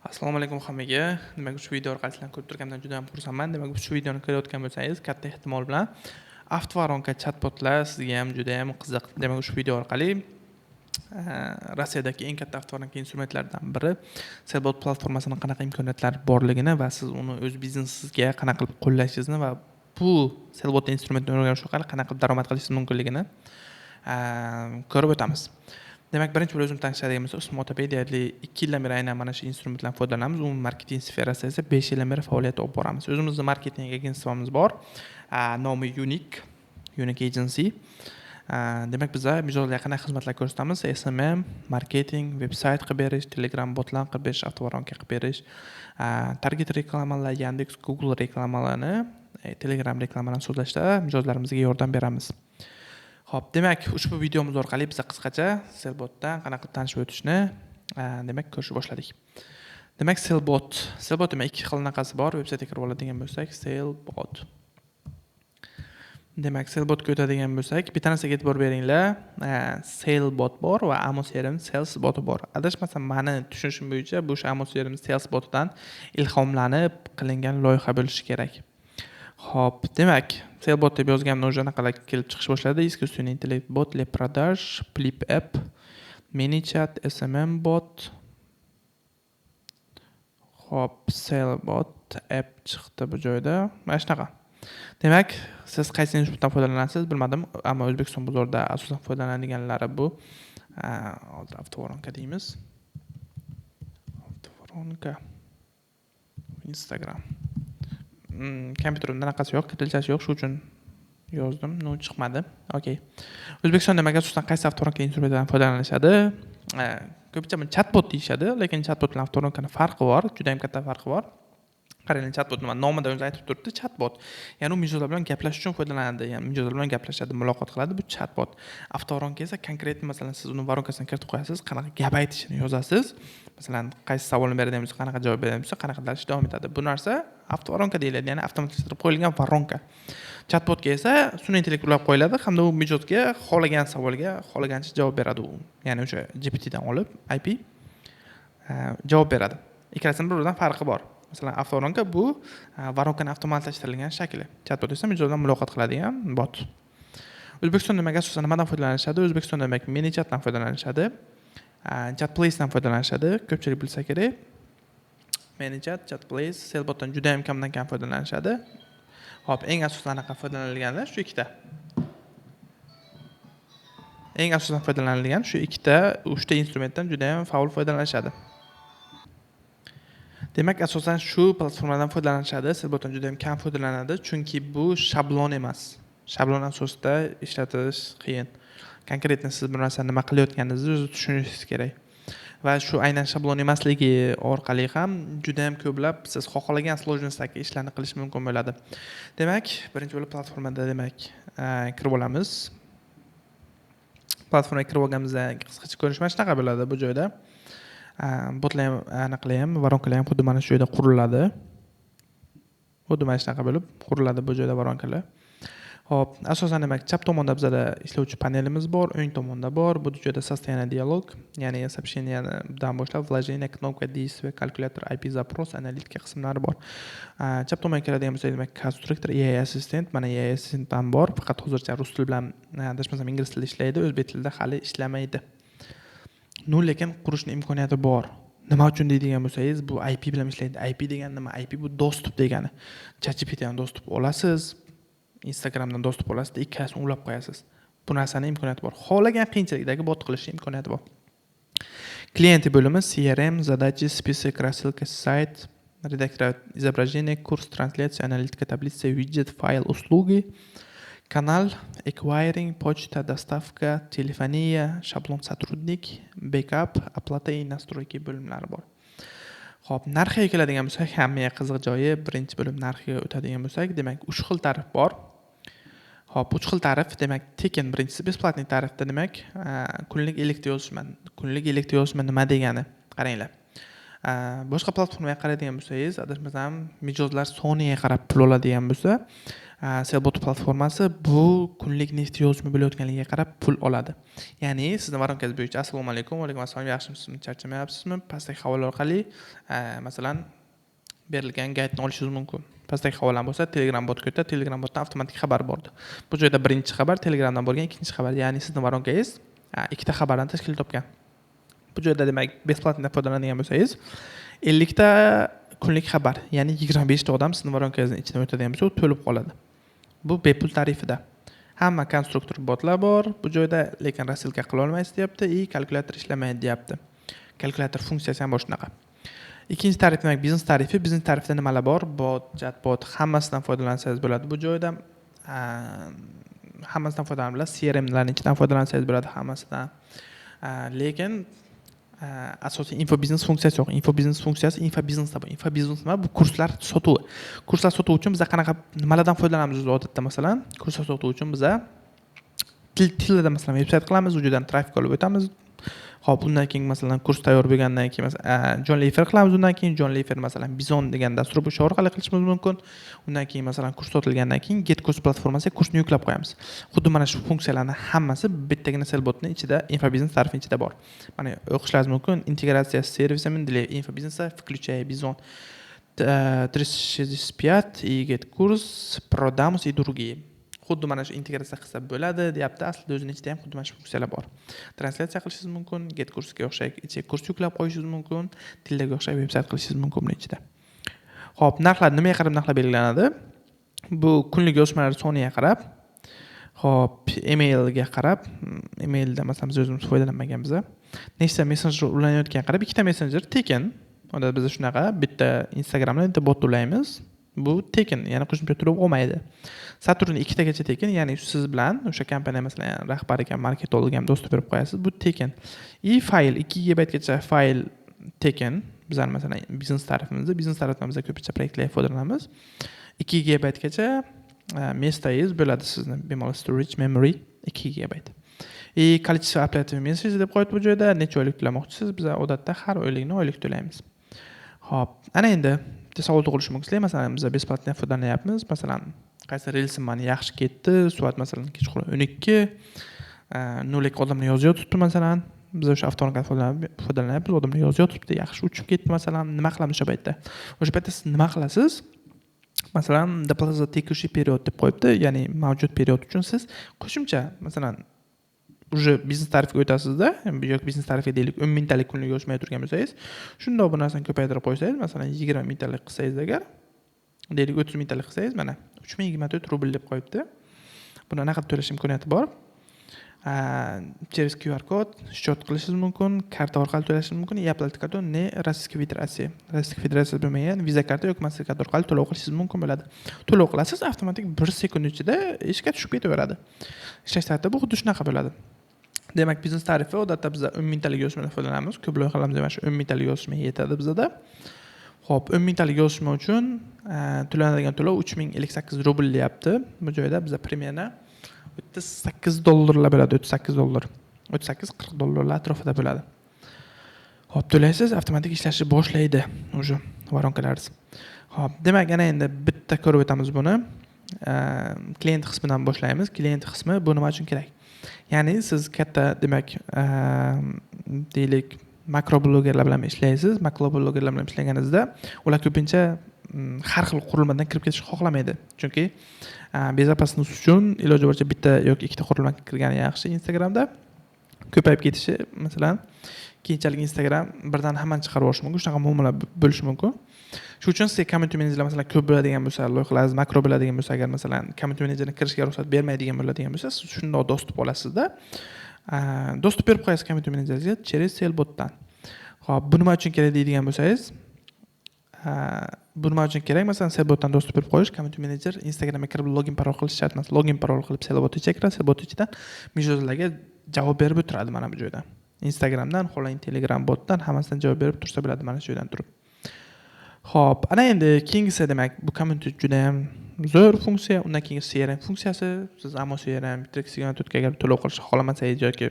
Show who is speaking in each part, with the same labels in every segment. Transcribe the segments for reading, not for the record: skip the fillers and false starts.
Speaker 1: Assalomu alaykum hammaga. Demak, ushbu video orqali sizlarni ko'rib turganimdan juda ham xursandman. Demak, ushbu videoni ko'rayotgan bo'lsangiz, katta ehtimol bilan автоворонка, chatbotlar sizga ham juda ham qiziq. Demak, ushbu video orqali Rossiyadagi eng katta автоворонка instrumentlaridan biri Sellbot platformasini qanaqa imkoniyatlari borligini va siz uni o'z biznesingizga qanaqa qilib qo'llashingizni va bu Sellbot instrumentini o'rganish orqali qanaqa qilib daromad qilishingiz mumkinligini ko'rib o'tamiz. Demak, birinchi bo'lib o'zim tanishadigan bo'lsa, Usmon Otabek, deyarli 2 yildan beri aynan mana shu instrumentlardan foydalanamiz. Umuman, marketing sferasida esa 5 yildan beri faoliyat olib boramiz. O'zimizni marketing agentствоmiz bor. Nomi Unique, Unique Agency. Demak, biza mijozlarga qanaqa xizmatlar ko'rsatamiz? SMM, marketing, veb-sayt qilib berish, Telegram botlar qilib berish, автоворонка qilib berish, target reklamalar, Yandex, Google reklamalarini, Telegram reklamalarini sozlashda mijozlarimizga yordam beramiz. Xo'p, demak, ushbu videomiz orqali biz qisqacha Sellbotdan qanaqa qilib tanishib o'tishni, demak, ko'rishni boshladik. Demak, Sellbot. Sellbot, demak, ikki xil anaqasi bor. Veb-saytga kirib oladigan bo'lsak, Sellbot. Demak, Sellbotga o'tadigan bo'lsak, bitta narsaga e'tibor beringlar. Sellbot bor va Amo CRM Sales boti bor. Adashmasam, mani tushunishim bo'yicha bu o'sha Amo CRM Sales botidan ilhomlanib qilingan loyiha bo'lishi kerak. Xo'p, demak, Sellbot deb yozganimda уже anaqalar kelib chiqish boshladi. Искусственный интеллект бот для продаж, Flip app, ManyChat, SMM bot. Xo'p, Sellbot app chiqdi bu joyda. Mana shunaqa. Demak, siz qaysi instrumentdan foydalanasiz, bilmadim, ammo O'zbekiston bozorida asosan foydalanadiganlari bu hozir автоворонка deymiz. Автоворонка. Instagram. Kompyuterimda anaqasi yo'q, кириллица si yo'q, shu uchun yozdim, но chiqmadi. Okey. O'zbekistonda, demak, asosan qaysi автоворонка instrumentidan foydalanishadi? Ko'pincha buni chatbot deyishadi, lekin chatbot bilan автоворонка ni farqi bor, juda ham katta farqi bor. Qarang, chatbot nima, nomida o'zi aytib turibdi, chatbot, ya'ni u mijozlar bilan gaplashish uchun foydalanadi, ya'ni mijozlar bilan gaplashadi, muloqot qiladi, bu chatbot. Автоворонка esa конкретно, masalan, siz uni воронка sini kiritib qo'yasiz, qanaqa gap aytishini yozasiz, masalan, qaysi savolni beradigan bo'lsa, qanaqa javob beradigan bo'lsa, qanaqa дальше davom etadi. Bu narsa автоворонка deyiladi, ya'ni avtomatlashtirib qo'yilgan воронка. Chatbotga esa sun'iy intellekt ulab qo'yiladi hamda u mijozga xohlagan savolga xohlagancha javob beradi. U, ya'ni o'sha GPTdan olib API javob beradi. Ikkalasini bir biridan farqi bor. Masalan, автоворонка bu воронка ni avtomatlashtirilgan shakli, chatbot esa mijoz bilan muloqot qiladigan bot. O'zbekistonda, demak, asosan nimadan foydalanishadi? O'zbekistonda, demak, ManyChatdan foydalanishadi, ChatPlacedan foydalanishadi, ko'pchilik bilsa kerak. ManyChat, ChatPlace, Sellbotdan juda yam kamdan kam foydalanishadi. Ho'p, eng asosan anaqa foydalanilganlar shu ikkita, eng asosan foydalanilgan shu ikkita, uchta instrumentdan juda yam faol foydalanishadi. Demak, asosan shu platformadan foydalanishadi, Sellbotdan juda yam kam foydalanadi, chunki bu shablon emas, shablon asosida ishlatish qiyin. Конкретно siz bir narsani nima qilayotganingizni o'zi tushunishingiz kerak va shu aynan shablon emasligi orqali ham juda yam ko'plab siz xohlagan сложность dagi ishlarni qilish mumkin bo'ladi. Demak, birinchi bo'lib platformada, demak, kirib olamiz. Platformaga kirib olganimizda qisqacha ko'rinish mana shunaqa bo'ladi. Bu joyda botlar ham, anaqalar ham, воронка lar ham xuddi mana shu joyda quriladi, xuddi mana shunaqa bo'lib quriladi bu joyda воронка lar. Ho'p, asosan, demak, chap tomonda bizada ishlovchi panelimiz bor, o'ng tomonda bor. Bu joyda состояние диалог, ya'ni сообщения dan boshlab вложение, кнопка действия, kalkulyator, API запрос, analitika qismlari bor. Chap tomonga keladigan bo'lsak, demak, konstruktor, AI assistent, mana AI assistent ham bor, faqat hozircha rus tili bilan, adashmasam, ingliz tilida ishlaydi, o'zbek tilida hali ishlamaydi. Ну, lekin qurishni imkoniyati bor. Nima uchun deydigan bo'lsangiz, bu API bilan ishlaydi. API degani nima? API bu доступ degani. ChatGPTdan доступ olasiz, Instagramdan доступ olasizda, ikkalasini ulab qo'yasiz. Bu narsani imkoniyati bor, xohlagan qiyinchilikdagi bot qilishni imkoniyati bor. Клиенты bo'limi, CRM, задачи, список, рассылка, сайт, редактировать изображение, курс, трансляция, аналитика, таблица, виджет, файл, услуги, канал, эквайринг, почта, доставка, телефония, шаблон, сотрудник, бэкап, оплата и настройки bo'limlari bor. Ho'p, narxiga keladigan bo'lsak, hammaga qiziq joyi, birinchi bo'lim narxiga o'tadigan bo'lsak, demak, uch xil tarif bor. Ho'p, uch xil tarif, demak, tekin, birinchisi бесплатный tarifda, demak, kunlik 50 ta yozishma. Kunlik 50 ta yozishma nima degani? Qaranglar. Boshqa platformaga qaraydigan bo'lsangiz, adashmasam, mijozlar soniga qarab pul oladigan bo'lsa, Sellbot platformasi bu kunlik nechta yozishma bo'layotganligiga qarab pul oladi. Ya'ni sizni воронка ngiz bo'yicha: "Assalomu alaykum, va alaykum assalom, yaxshimisizmi, charchamayapsizmi?" Pastdagi havola orqali, masalan, berilgan gaydni olishingiz mumkin. Pastdagi havolam bo'lsa, Telegram botga o'tadi, Telegram botdan avtomatik xabar bordi. Bu joyda birinchi xabar Telegramdan bo'lgan, ikkinchi xabar, ya'ni sizni воронка ngiz ikkita xabardan tashkil topgan. Bu joyda, demak, бесплатно foydalanadigan bo'lsangiz, 50 ta kunlik xabar, ya'ni 25 ta odam sizni воронка ngizni ichidan o'tadigan bo'lsa, u to'lib qoladi. Bu bepul tarifida. Hamma konstruktor botlar bor bu joyda, lekin рассылка qila olmaysiz deyapti и kalkulyator ishlamaydi deyapti. Kalkulyator funksiyasi ham bor shunaqa. Ikkinchi tarif, demak, biznes tarifi. Biznes tarifida nimalar bor? Bot, chatbot, hammasidan foydalansangiz bo'ladi bu joyda. Hammasidan foydalanib bo'ladi. CRMlarning ichidan foydalansangiz bo'ladi hammasidan. Lekin asosiy infobiznes funksiyasi yo'q. Infobiznes funksiyasi infobiznesda bor. Infobiznes nima? Bu kurslar sotuvi. Kurslar sotuvi uchun biz qanaqa, nimalardan foydalanamiz o'zi odatda? Masalan, kurslar sotuvi uchun biza tilida, masalan, veb sayt qilamiz, u yerdan trafik olib o'tamiz. Ho'p, undan keyin, masalan, kurs tayyor bo'lgandan keyin, masalan, jonli efir qilamiz. Undan keyin jonli efir, masalan, Bizon degan dastur, o'sha orqali qilishimiz mumkin. Undan keyin, masalan, kurs sotilgandan keyin Get Kurs platformasiga kursni yuklab qo'yamiz. Xuddi mana shu funksiyalarni hammasi bittagina Sellbotni ichida, infobiznes tarifini ichida bor. Mana, o'qishlaringiz mumkin: интеграция с сервисами для инфобизнеса, включая Bizon 365 и GetCourse, Prodamus и другие. Xuddi mana shu integratsiya qilsa bo'ladi deyapti. Aslida o'zini ichida ham xuddi mana shu funksiyalar bor. Translyatsiya qilishingiz mumkin, Get Kursga o'xshagan ichiga kurs yuklab qo'yishingiz mumkin, Tildaga o'xshagan veb sayt qilishingiz mumkin buni ichida. Ho'p, narxlar nimaga qarab narxlar belgilanadi? Bu kunlik yozishmalar soniga qarab. Ho'p, emailga qarab, emailda, masalan, biz o'zimiz foydalanmaganmiz. Nechta messenjer ulanayotganiga qarab. Ikkita messenjer tekin. Odatda bizda shunaqa, bitta Instagramdan bitta bot ulaymiz. Bu tekin, ya'ni qo'shimcha to'lov olmaydi. Сотрудник ikkitagacha tekin, ya'ni siz bilan o'sha kompaniya, masalan, rahbariga, marketologga ham доступ berib qo'yasiz. Bu tekin. И fayl, 2 gigabaytgacha fayl tekin. Bizlar, masalan, biznes tarifimizda, biznes tarifdan biz ko'pincha proyektlarga foydalanamiz. 2 gigabaytgacha место ngiz bo'ladi sizni, bemalol storage memory 2 gigabayt. И количество оплаты в месяц deb qo'yibdi bu joyda. Necha oylik to'lamoqchisiz? Biz odatda har oylikni oylik to'laymiz. Ho'p, ana endi bitta savol tug'ilishi mumkin sizlar. Masalan, biz бесплатно foydalanyapmiz. Masalan, qaysi reelsim mani yaxshi ketdi, soat, masalan, kechqurun 12 0:02, odamlar yozayotibdi, masalan. Biz o'sha avtomatik foydalanyapmiz, odamlar yozayotibdi, yaxshi uchib ketdi, masalan, nima qilamiz o'sha paytda? O'sha paytda siz nima qilasiz? Masalan, доплата за текущий период deb qo'yibdi, ya'ni mavjud период uchun siz qo'shimcha, masalan, уже biznes tarifga o'tasizda yoki biznes tarifga, deylik, 10 mingtalik kunlik yozishmay turgan bo'lsangiz, shundoq bu narsani ko'paytirib qo'ysangiz, masalan, 20 mingtalik qilsangiz agar, deylik, 30 mingtalik qilsangiz, mana, 3024 rubl deb qo'yibdi. Buni anaqa qilib to'lash imkoniyati bor: через QR kod счет qilishingiz mumkin, karta orqali to'lashingiz mumkin и оплата картой не Российской Федерации, Российской Федерация bo'lmagan Visa karta yoki Mastercard orqali to'lov qilishingiz mumkin bo'ladi. To'lov qilasiz, avtomatik 1 sekund ichida ishga tushib ketaveradi. Ishlash tartibi xuddi shunaqa bo'ladi. Demak, biznes tarifi odatda biza 10 mingtalik yozishmadan foydalanamiz. Ko'p loyihalarimiz mana shu 10 mingtalik yozishma yetadi bizada. Ho'p, 10 mingtalik yozishma uchun to'lanadigan to'lov 3058 rubl deyapti. Bu joyda biza примерно 38 dollarlar bo'ladi, 38 dollar, 38-40 dollarlar atrofida bo'ladi. Ho'p, to'laysiz, avtomatik ishlashni boshlaydi уже воронка laringiz. Ho'p, demak, ana endi bitta ko'rib o'tamiz buni. Klient qismidan boshlaymiz. Klient qismi bu nima uchun kerak? Ya'ni siz katta, demak, deylik, makroblogerlar bilan ishlaysiz. Makroblogerlar bilan ishlaganingizda ular ko'pincha har xil qurilmadan kirib ketishni xohlamaydi, chunki безопасность uchun iloji boricha bitta yoki ikkita qurilmaga kirgani yaxshi. Instagramda ko'payib ketishi, masalan, keyinchalik Instagram birdan hammani chiqarib yuborishi mumkin, shunaqa muammolar bo'lishi mumkin. Shuning uchun sizga community menejerlar, masalan, ko'p bo'ladigan bo'lsa, loyihalaringiz makro bo'ladigan bo'lsa agar, masalan, community menejerni kirishga ruxsat bermaydigan bo'ladigan bo'lsa, siz shundoq доступ olasizda, доступ berib qo'yasiz community menejeringizga через Sellbotdan. Ho'p, bu nima uchun kerak deydigan bo'lsangiz, bu nima uchun kerak? Masalan, Sellbotdan доступ berib qo'yish, community manager Instagramga kirib login parol qilish shart emas. Login parol qilib Sellbot ichiga kiradi, Sellbot ichidan mijozlarga javob berib o'tiradi mana bu joydan. Instagramdan, xohlang, Telegram botdan, hammasidan javob berib tursa bo'ladi mana shu yerdan turib. Ho'p, ana endi keyingisi, demak, bu community judayam zo'r funksiya. Undan keyin CRM funksiyasi. Siz Amo CRM, Bitrix 24ga agar to'lov qilishni xohlamasangiz yoki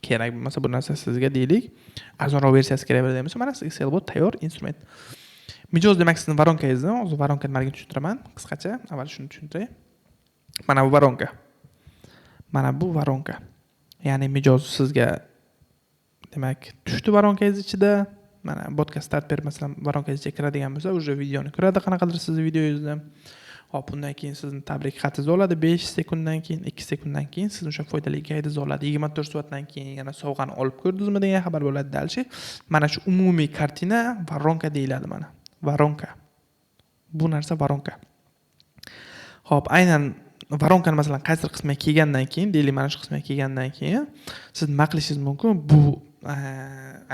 Speaker 1: Kerak bo'lmasa bu narsa sizga, deylik, arzonroq versiyasi kerak bo'ladigan bo'lsa, mana sizga Sellbot tayyor instrument. Mijoz demak sizni воронка ngizni, hozir воронка nimaligini tushuntiraman qisqacha, avval shuni tushuntiray. Mana bu воронка. Mana bu воронка. Ya'ni mijoz sizga demak tushdi воронка ngiz ichida. Mana botga start berib, masalan, воронка ngiz ichiga kiradigan bo'lsa, уже videoni ko'radi, qanaqadir sizni videongizni. Hop, undan keyin sizni tabrik xatingizni oladi 5 sekunddan keyin, 2 sekunddan keyin siz o'sha foydali gaydingizni oladi. 24 soatdan keyin yana sovg'ani olib ko'rdingizmi degan xabar bo'ladi. Дальше. Mana shu umumiy картина воронка deyiladi mana. Воронка. Bu narsa воронка. Hop, aynan воронка ni masalan qaysidir qismiga kelgandan keyin, deylik, mana shu qismiga kelgandan keyin siz nima qilishingiz mumkin? Bu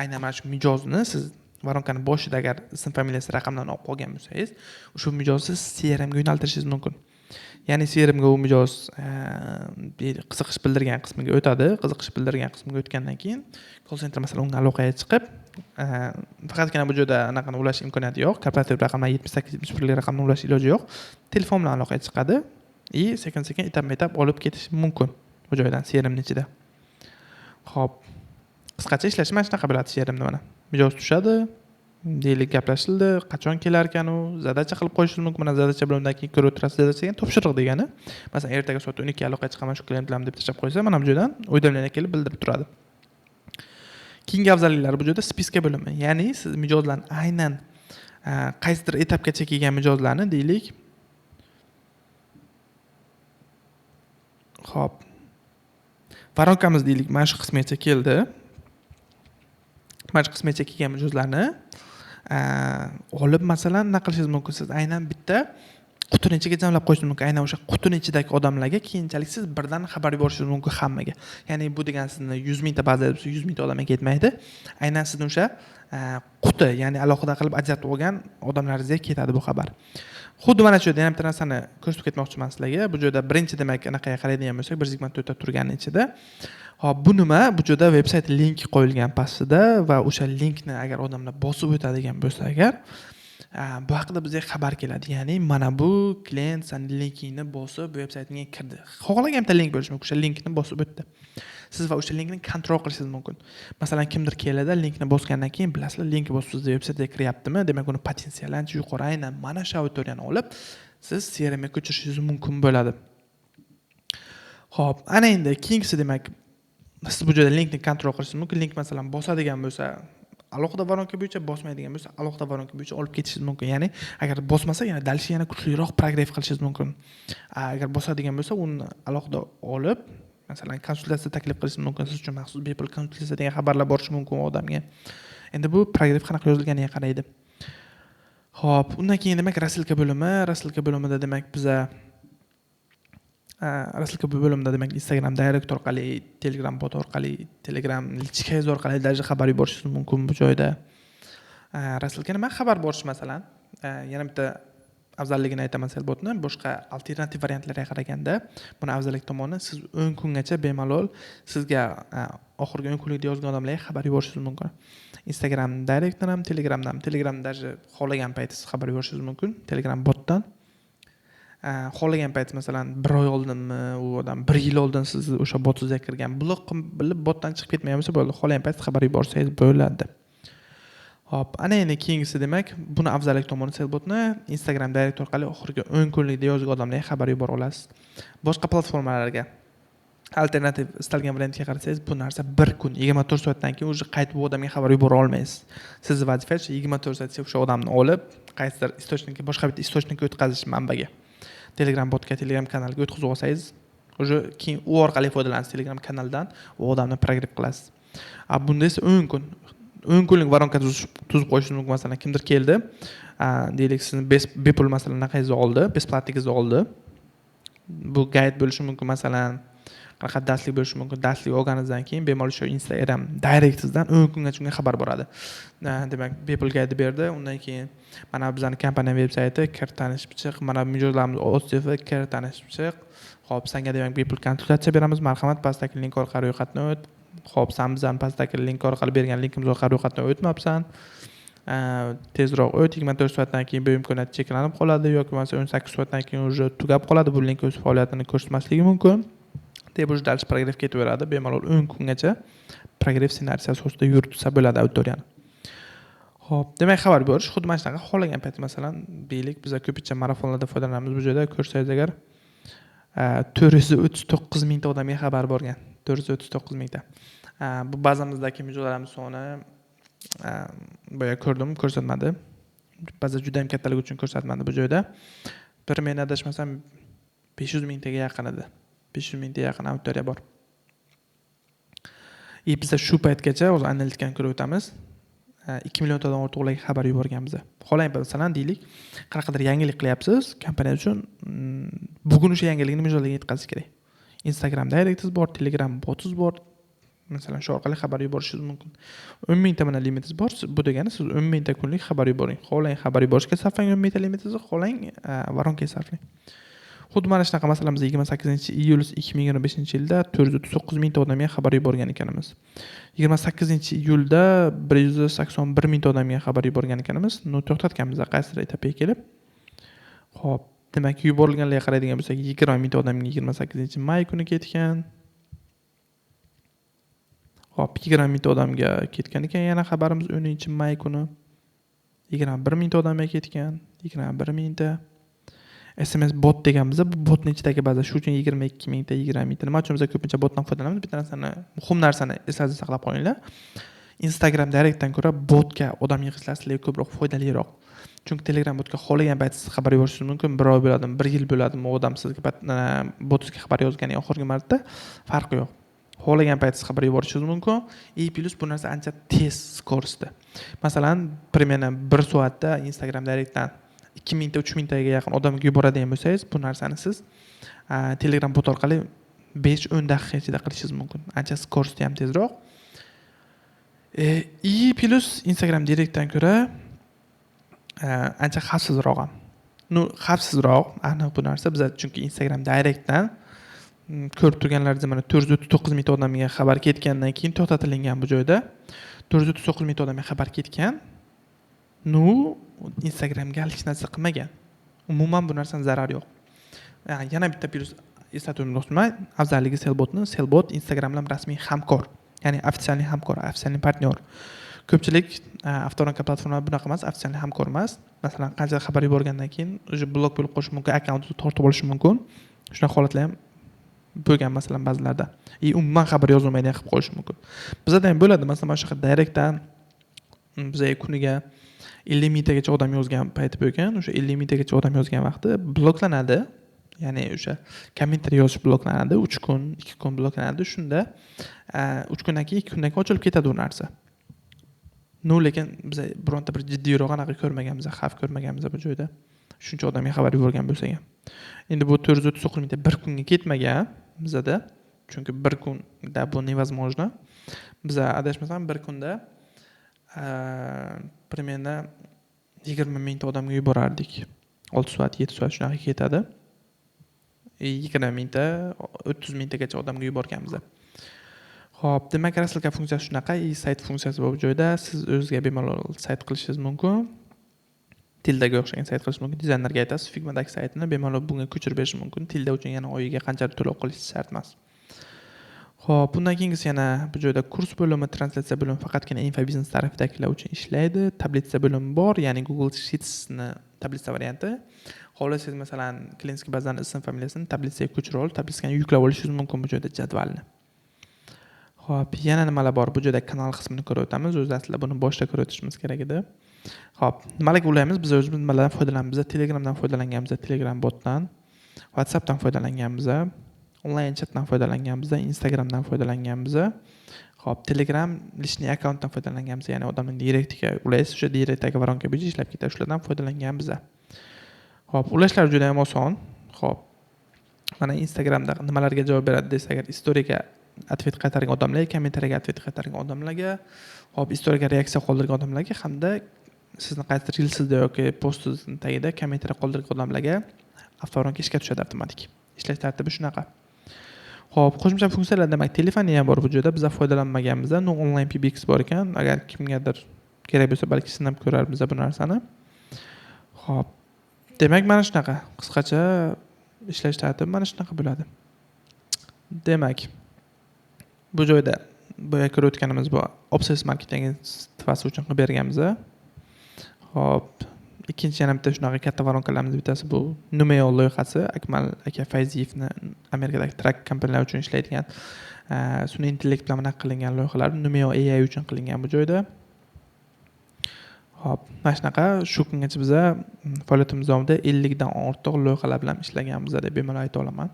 Speaker 1: aynan mana shu mijozni siz воронка ni boshida agar ism, familiyasi, raqamlarni olib qolgan bo'lsangiz, o'sha mijozni siz CRM ga yo'naltirishingiz mumkin. Ya'ni CRM ga u mijoz qiziqish bildirgan qismiga o'tadi. Qiziqish bildirgan qismiga o'tgandan keyin call center masalan unga aloqaga chiqib, faqatgina bu joyda anaqani ulash imkoniyati yo'q. Korporativ raqamlar 78 71 raqamni ulash iloji yo'q. Telefon bilan aloqaga chiqadi и sekin-sekin, etapma-etap olib ketish mumkin bu joydan, CRMni ichida. Xo'p, qisqacha ishlashi mana shunaqa bo'ladi CRMda mana. Mijoz tushadi, deylik, gaplashildi, qachon kelar ekan u, задача qilib qo'yishingiz mumkin. Mana задача bilan undan keyin ko'rib o'tirasiz. Задача degan topshiriq degani. Masalan, ertaga soat 12 ga aloqaga chiqaman shu klient bilan deb tashlab qo'ysa, mana bu joydan уведомление kelib bildirib turadi. Keyingi afzalliklari bu joyda списка bo'limi. Ya'ni siz mijozlarni aynan qaysidir etapgacha kelgan mijozlarni, deylik, Xo'p. Воронка miz, deylik, mana shu qismigacha keldi. Mana shu qismigacha kelgan mijozlarni olib, masalan, nima qilishingiz mumkin? Siz aynan bitta qutini ichiga jamlab qo'yishingiz mumkin. Aynan o'sha qutini ichidagi odamlarga keyinchalik siz birdan xabar yuborishingiz mumkin hammaga. Ya'ni bu degani sizni 100 mingta baza bo'lsa, 100 mingta odamga ketmaydi. Aynan sizni o'sha quti, ya'ni alohida qilib ajratib olgan odamlaringizga ketadi bu xabar. Xuddi mana shu yerda yana bitta narsani ko'rsatib ketmoqchiman sizlarga. Bu joyda birinchi demak anaqaga qaraydigan bo'lsak, 124 ta turgani ichida. Hop, bu nima? Bu joyda veb-sayt linki qo'yilgan pastida va o'sha linkni agar odamlar bosib o'tadigan bo'lsa agar, bu haqida bizga xabar keladi. Ya'ni mana bu klient sani linkingni bosib veb-saytingga kirdi. Xohlagan bitta link bo'lishi mumkin, o'sha linkni bosib o'tdi. Siz va o'sha linkni kontrol qilishingiz mumkin. Masalan, kimdir keladi, linkni bosgandan keyin bilasizlar, link bosib sizni veb-saytga kiryaptimi? Demak, uni potensiali ancha yuqori. Aynan mana shu auditoriyani olib, siz CRM ga ko'chirishingiz mumkin bo'ladi. Xo'p, ana endi keyingisi demak, siz bu joyda linkni kontrol qilishingiz mumkin. Link masalan bosadigan bo'lsa, alohida воронка bo'yicha, bosmaydigan bo'lsa, alohida воронка bo'yicha olib ketishingiz mumkin. Ya'ni agar bosmasa, yana дальше yana kuchliroq прогрев qilishingiz mumkin. Agar bosadigan bo'lsa, uni alohida olib, masalan, konsultatsiya taklif qilishingiz mumkin. Siz uchun maxsus bepul konsultatsiya degan xabarlar borishi mumkin u odamga. Endi bu прогрев qanaqa yozilganiga qaraydi. Xo'p, undan keyin demak рассылка bo'limi, рассылка bo'limida demak biza рассылка bo'limida demak Instagram Direct orqali, Telegram bot orqali, Telegram личка ngiz orqali даже xabar yuborishingiz mumkin bu joyda. Рассылка nima xabar borish masalan, yana bitta afzalligini aytaman Sellbotni boshqa alternativ variantlarga qaraganda buni afzallik tomoni, siz 10 kungacha bemalol sizga oxirgi 10 kunlikda yozgan odamlarga xabar yuborishingiz mumkin. Instagram Directdan ham, Telegramdan ham. Telegram даже xohlagan payt siz xabar yuborishingiz mumkin Telegram botdan. Xohlagan payt, masalan, bir oy oldinmi, u odam bir yil oldin sizni o'sha botingizga kirgan, blok qilib bilib botdan chiqib ketmagan bo'lsa bo'ldi, xohlagan payt xabar yuborsangiz bo'ladi. Hop, ana endi keyingisi demak, buni afzallik tomoni Sellbotni Instagram Direct orqali oxirgi 10 kunlikda yozgan odamlarga xabar yubora olasiz. Boshqa platformalarga alternativ istalgan variantga qarasangiz, bu narsa bir kun, 24 soatdan keyin уже qaytib bu odamga xabar yubora olmaysiz. Sizni vazifangiz 24 soat o'sha odamni olib, qaysidir источник ka, boshqa bitta источник ka o'tkazish, manbaga. Telegram botga, Telegram kanaliga o'tkazib olsangiz, уже keyin u orqali foydalanasiz, Telegram kanaldan u odamni прогрев qilasiz. A bunda esa 10 kun, 10 kunlik воронка tuzib qo'yishingiz mumkin. Masalan, kimdir keldi, deylik, sizni bepul masalan anaqangizni oldi, бесплатный ingizni oldi. Bu гайд bo'lishi mumkin, masalan, qanaqa darslik bo'lishi mumkin. Darslik olganingizdan keyin bemalol shu Instagram Directingizdan 10 kungacha unga xabar boradi. Demak, bepul гайд berdi. Undan keyin mana bizani kompaniya veb sayti, kir, tanishib chiq, mana mijozlarimiz отзыв i, kir, tanishib chiq. Xo'p, sanga demak bepul konsultatsiya beramiz. Marhamat, pastdagi link orqali ro'yxatdan o't. Xo'p, san bizani pastdagi link orqali bergan linkimiz orqali ro'yxatdan o'tmabsan. Tezroq o't, 24 soatdan keyin bu imkoniyat cheklanib qoladi yoki bo'lmasa 18 soatdan keyin уже tugab qoladi. Bu link o'z faoliyatini ko'rsatmasligi mumkin. Deb уже дальше прогрев ketaveradi. Bemalol 10 kungacha прогрев ssenariysi asosida yuritsa bo'ladi auditoriyani. Xo'p, demak, xabar berish xuddi mana shunaqa xohlagan payt, masalan, deylik, biz ko'pincha marafonlarda foydalanamiz. Bu joyda ko'rsangiz agar, 439 mingta odamga xabar borgan. 439 mingta. Bu bazamizdagi mijozlarimiz soni, boya ko'rdim, ko'rsatmadi. Baza juda ham kattaligi uchun ko'rsatmadi bu joyda. Bir, men adashmasam, 500 mingtaga yaqin edi. 500 mingtaga yaqin auditoriya bor. И biza shu paytgacha, hozir analitikani ko'rib o'tamiz, 2 milliontadan ortiq ularga xabar yuborganmiz. Xohlang, masalan, deylik, qanaqadir yangilik qilyapsiz kompaniya uchun, bugun o'sha yangilikni mijozlarga yetkazish kerak. Instagram Directingiz bor, Telegram botingiz bor. Masalan, shu orqali xabar yuborishingiz mumkin. 10 mingta mana limitingiz bor. Bu degani siz 10 mingta kunlik xabar yuboring. Xohlang, xabar yuborishga sarflang 10 mingta limitingizni, xohlang, воронка ga sarflang. Xuddi mana shunaqa, masalan, biz 28-iyul 2025-yilda 439 mingta odamga xabar yuborgan ekanmiz. 28-iyulda 181 mingta odamga xabar yuborgan ekanmiz. Ну, to'xtatganmiz qaysidir etapga kelib. Xo'p, demak, yuborilganlarga qaraydigan bo'lsak, 20 mingta odamga 28-may kuni ketgan. Xo'p, 20 mingta odamga ketgan ekan yana xabarimiz 10-may kuni. 21 mingta odamga ketgan, 21 mingta. SMS bot deganmiz, bu botni ichidagi baza, shu uchun 22 mingta, 20 mingta. Nima uchun biz ko'pincha botdan foydalanamiz? Bitta narsani, muhim narsani esingizda saqlab qolinglar. Instagram Directdan ko'ra botga odam yig'ishlar sizlarga ko'proq foydaliroq. Chunki Telegram botga xohlagan payt siz xabar yuborishingiz mumkin. Bir oy bo'ladimi, bir yil bo'ladimi, u odam sizga botingizga xabar yozgani oxirgi marta, farqi yo'q. Xohlagan payt siz xabar yuborishingiz mumkin. И плюс bu narsa ancha tez, скорость da. Masalan, примерно bir soatda Instagram Directdan 2 mingta, 3 mingtaga yaqin odamga yuboradigan bo'lsangiz, bu narsani siz Telegram bot orqali 5-10 daqiqa ichida qilishingiz mumkin. Ancha скорость ham tezroq. И плюс Instagram Directdan ko'ra ancha xavfsizroq ham. Ну, xavfsizroq aniq bu narsa. Biz chunki Instagram Directdan ko'rib turganlaringizdek, mana 439 mingta odamga xabar ketgandan keyin to'xtatilingan bu joyda. 439 mingta odamga xabar ketgan. Ну, Instagramga hech narsa qilmagan. Umuman bu narsani zarari yo'q. Yana bitta плюс eslatib o'tmoqchiman. Afzalligi Sellbotni, Sellbot Instagram bilan rasmiy hamkor. Ya'ni официальный hamkor, официальный партнёр. Ko'pchilik автоворонка platformalar bunaqa emas, официальный hamkor emas. Masalan, qancha xabar yuborgandan keyin уже blok bo'lib qolishi mumkin, akkauntni tortib olishi mumkin. Shunaqa holatlar ham bo'lgan, masalan, ba'zilarda. И umuman xabar yozilmaydigan qilib qo'yishi mumkin. Bizada ham bo'ladi, masalan, mana shunaqa Directdan bizaga kuniga 50 mingtagacha odam yozgan payti bo'lgan. O'sha 50 mingtagacha odam yozgan vaqti bloklanadi. Ya'ni o'sha kommentariy yozish bloklanadi. 3 kun, 2 kun bloklanadi. Shunda 3 kundan keyin, 2 kundan keyin ochilib ketadi u narsa. Ну, lekin biz bironta bir jiddiyroq anaqa ko'rmaganmiz, xavf ko'rmaganmiz bu joyda. Shuncha odamga xabar yuborgan bo'lsak ham. Endi bu 439 mingta bir kunga ketmagan bizada. Chunki bir kunda bu невозможно. Biza adashmasam, bir kunda примерно 20 mingta odamga yuborardik. 6 soat, 7 soat shunaqa ketadi. 20 mingta, 30 mingtagacha odamga yuborganmiz. Xo'p, demak, рассылка funksiyasi shunaqa, и sayt funksiyasi bor bu joyda. Siz o'zizga bemalol sayt qilishingiz mumkin. Tildaga o'xshagan sayt qilish mumkin. Dizaynerga aytasiz, Figmadagi saytini bemalol bunga ko'chirib berish mumkin. Tilda uchun yana oyiga qanchadir to'lov qilish shart emas. Xo'p, bundan keyingisi yana bu joyda kurs bo'limi, translyatsiya bo'limi faqatgina infobiznes tarafidagilar uchun ishlaydi. Таблица bo'limi bor, ya'ni Google Sheetsni таблица varianti. Xohlasangiz, masalan, клиентский bazani ism, familiyasini таблица ga ko'chirib olib, таблица ni yuklab olishingiz mumkin bu joyda jadvalni. Xo'p, yana nimalar bor? Bu joyda kanal qismini ko'rib o'tamiz. O'zi aslida buni boshida ko'rib o'tishimiz kerak edi. Xo'p, nimalarga ulaymiz? Biz o'zimiz nimalardan foydalanamiz? Biz Telegramdan foydalanganmiz, Telegram botdan, WhatsAppdan foydalanganmiz, onlayn chatdan foydalanganmiz, Instagramdan foydalanganmiz. Xo'p, Telegram личный akkauntdan foydalanganmiz, ya'ni odamning direktiga ulaysiz, o'sha direktdagi воронка bo'yicha ishlab ketadi, shulardan foydalanganmiz. Xo'p, ulashlar juda ham oson. Xo'p, mana Instagramda nimalarga javob beradi desa agar, istoriyaga ответ qaytargan odamlarga, kommentariyaga ответ qaytargan odamlarga, xo'p, istoriyaga reaksiya qoldirgan odamlarga hamda sizni qaysidir reelsizda yoki postingizni tagida kommentariy qoldirgan odamlarga автоворонка ishga tushadi avtomatik. Ishlash tartibi shunaqa. Xo'p, qo'shimcha funksiyalar, demak, telefoniya bor bu joyda. Biz foydalanmaganmiz. Ну, onlayn PBX bor ekan. Agar kimgadir kerak bo'lsa, balki sinab ko'rarmiz bu narsani. Xo'p, demak, mana shunaqa. Qisqacha ishlash tartibi mana shunaqa bo'ladi. Demak, bu joyda boya ko'rib o'tganimiz bu Obsess marketing agentствоsi uchun qilib berganmiz. Xo'p, ikkinchi yana bitta shunaqa katta воронка larimiz bittasi bu Numeo loyihasi, Akmal aka Fayziyevni Amerikadagi truck kompaniyalar uchun ishlaydigan sun'iy intellekt bilan bunaqa qilingan loyihalar Numeo AI uchun qilingan bu joyda. Xo'p, mana shunaqa shu kungacha biza faoliyatimiz davomida 50 dan ortiq loyihalar bilan ishlaganmiz deb bemalol ayta olaman.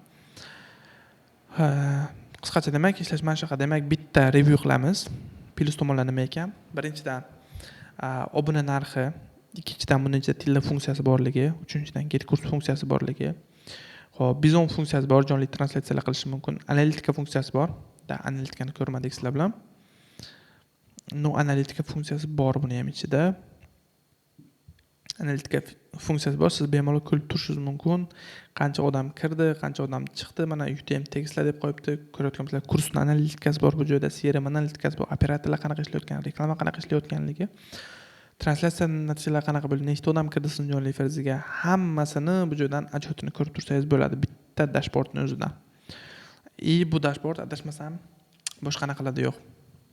Speaker 1: Qisqacha, demak, ishlash mana shunaqa. Demak, bitta review qilamiz. Plyus tomonlar nima ekan? Birinchidan, obuna narxi, ikkinchidan, buni ichida tilda funksiyasi borligi, uchinchidan, GetCourse funksiyasi borligi. Xo'p, Bizon funksiyasi bor, jonli translyatsiyalar qilish mumkin. Analitika funksiyasi bor. Да, analitikani ko'rmadik sizlar bilan. Ну, analitika funksiyasi bor buni ham ichida. Analitika funksiyasi bor, siz bemalol ko'rib turishingiz mumkin. Qancha odam kirdi, qancha odam chiqdi, mana UTM tekstlar deb qo'yibdi. Ko'rayotgan bo'lsanglar, kursni analitikasi bor bu joyda, CRM analitikasi bor, operatorlar qanaqa ishlayotgani, reklama qanaqa ishlayotganligi, translyatsiya natijalari qanaqa bo'ldi, nechta odam kirdi sizni jonli efiringizga, hammasini bu joydan отчет ini ko'rib tursangiz bo'ladi bitta dashbordni o'zidan. И bu dashbord, adashmasam, boshqa anaqalarda yo'q.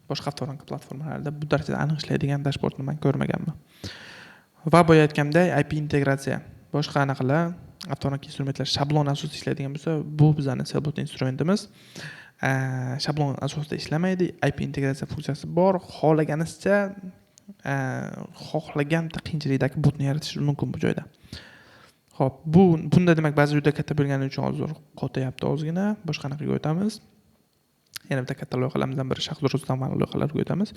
Speaker 1: Boshqa автоворонка platformalarida bu darajada aniq ishlaydigan dashbordni man ko'rmaganman. Va boya aytganimdek, API integratsiya. Boshqa anaqalar, автоворонка instrumentlar shablon asosida ishlaydigan bo'lsa, bu bizani Sellbot instrumentimiz shablon asosida ishlamaydi. API integratsiya funksiyasi bor. Xohlaganizcha xohlagan qiyinchilikdagi botni yaratish mumkin bu joyda. Xo'p, bu bunda, demak, baza juda katta bo'lgani uchun hozir qotyapti ozgina. Boshqa anaqaga o'tamiz. Yana bitta katta loyihalarimizdan biri Shahzoda Rustamova loyihalariga o'tamiz.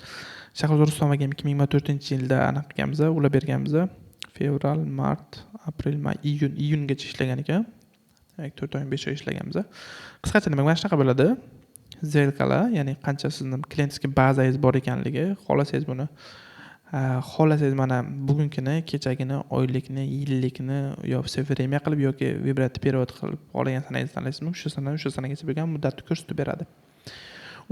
Speaker 1: Shahzoda Rustamovaga ham 2024-yilda anaqa qilganmiz, ulab berganmiz. Fevral, mart, aprel, may, iyun, iyungacha ishlagan ekan. Demak, 4 oy, 5 oy ishlaganmiz. Qisqacha, demak, mana shunaqa bo'ladi. Сделка lar, ya'ni qancha sizni клиентский bazangiz bor ekanligi, xohlasangiz buni, xohlasangiz mana bugungini, kechagini, oylikni, yillikni yo все время qilib yoki выбрать период qilib xohlagan sanangizni tanlaysizmi, o'sha sanadan o'sha sanagacha bo'lgan muddatni ko'rsatib beradi.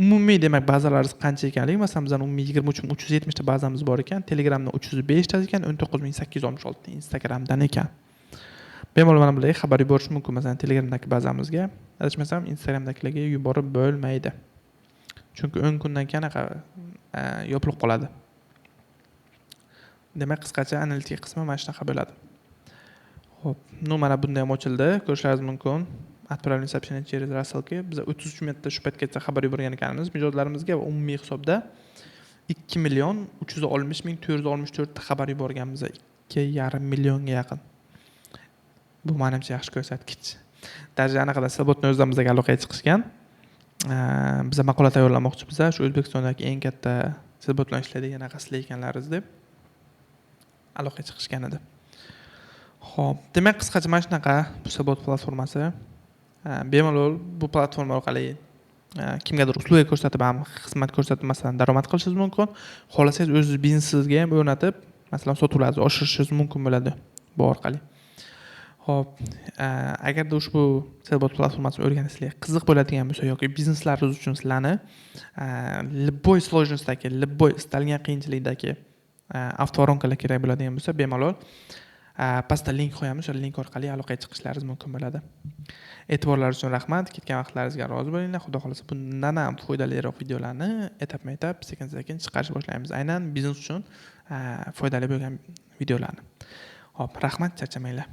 Speaker 1: Umumiy, demak, bazalaringiz qancha ekanligi, masalan, bizani umumiy 23 370 ta bazamiz bor ekan, Telegramda 305 ta ekan, 19 866 ta Instagramdan ekan. Bemalol mana bularga xabar yuborish mumkin, masalan, Telegramdagi bazamizga. Adashmasam, Instagramdagilarga yuborib bo'lmaydi. Chunki 10 kundan keyin anaqa yopilib qoladi. Demak, qisqacha analitika qismi mana shunaqa bo'ladi. Xo'p, ну, mana bunda ham ochildi, ko'rishlaringiz mumkin. Отправление сообщение через рассылки. Biz 33 marta shu paytgacha xabar yuborgan ekanmiz mijozlarimizga va umumiy hisobda 2 million 360 ming 464 ta xabar yuborganmiz. 2,5 millionga yaqin. Bu manimcha yaxshi ko'rsatkich. Даже anaqada Sellbotni o'zidan bizga aloqaga chiqishgan. Biza maqola tayyorlamoqchimiz, shu O'zbekistondagi eng katta Sellbot bilan ishlaydigan anaqa sizlar ekanlaringiz deb aloqaga chiqishgan edi. Xo'p, demak, qisqacha mana shunaqa bu Sellbot platformasi. Bemalol bu platforma orqali kimgadir услуга ko'rsatib ham, xizmat ko'rsatib, masalan, daromad qilishingiz mumkin. Xohlasangiz, o'zingiz biznesingizga ham o'rnatib, masalan, sotuvlaringizni oshirishingiz mumkin bo'ladi bu orqali. Xo'p, agarda ushbu Sellbot platformasini o'rganish sizlarga qiziq bo'ladigan bo'lsa yoki bizneslaringiz uchun sizlarni любой сложность dagi, любой istalgan qiyinchilikdagi автоворонка lar kerak bo'ladigan bo'lsa, bemalol pastda link qo'yamiz, o'sha link orqali aloqaga chiqishlaringiz mumkin bo'ladi. E'tiborlaringiz uchun rahmat, ketgan vaqtlaringizga rozi bo'linglar. Xudo xohlasa, bundan ham foydaliroq videolarni etapma-etap, sekin-sekin chiqarishni boshlaymiz. Aynan biznes uchun foydali bo'lgan videolarni. Xo'p, rahmat, charchamanglar.